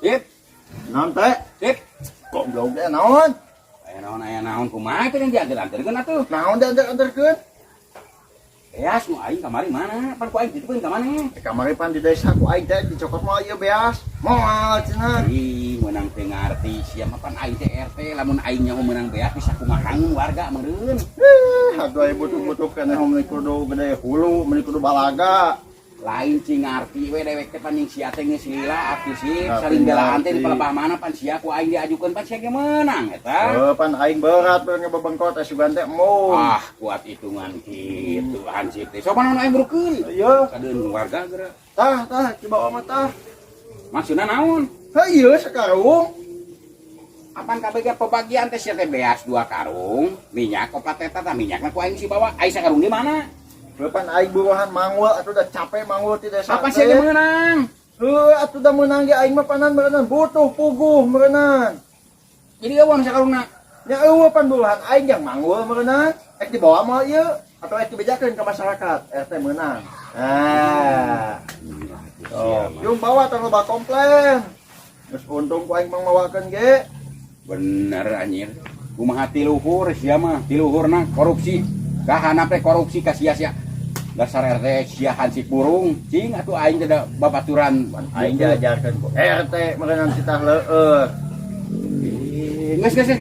Sip, Naon teh? sip. Goblok teh naon? Aya naon, aya naon, kumaha teh yang dianter-anterkeun atuh? Naon dianter-anterkeun? Beas nu aing kamari mana? Pan ku aing titipkeun ka maneh. Eh, kamari pan di desa ku aing teh dicokot moal ieu beas. Moal cenah. Ih, meunang teh ngarti sia mah, pan aing teh RT, lamun aing nyaho meunang beas bisa kumaha warga meureun. Eh, atuh aya butuh-butuh keneh meuni kudu gede hulu, meuni kudu balaga. Lain, cing ngarti we dewek teh, pan jeung sia teh geus lila atuh sih. Ngarti, Saling belaan teh di ngarti. Palebah mana pan sia ku aing diajukeun, pan sia ge meunang eta. Eh, pan aing berat bener ngebebengkot teh, sugan teh embung. Ah, kuat hitungan kitu hansip teh. Sok mana aing burukeun. Iya, Kadeun warga geura. Tah tah dibawa mah tah. Maksudna naon? Heh, ieu sakarung. Apan kabeh pembagian teh sia teh beas 2 karung, minyak opat eta tah, minyakna ku aing si bawa. Aing sakarung di mana? Heuh, pan aing buruhan manggul atuh, udah capek manggul ti desa. Apa sia ge meunang? Heuh, atuh da meunang ge aing mah panan meureunnan butuh puguh meureunnan. Jadi euweuh sakarungna. Nya euweuh, pan buruhan aing yang manggul meureunnan. Ek dibawa moal ieu atau ek dibejakeun ke masyarakat RT meunang. Nah, oh, yung bawa tong loba komplain. Geus untung ku aing mang mawakeun ge. Bener anjir. Kumaha tiluhur sia mah, tiluhurna korupsi. Kahanap teh korupsi ka sia-sia. Dasar RT sia hansip burung. Cing atuh aing teh da babaturan. Aing diajarkeun ku RT meureunnan titah leueur. Geus, geus, geus.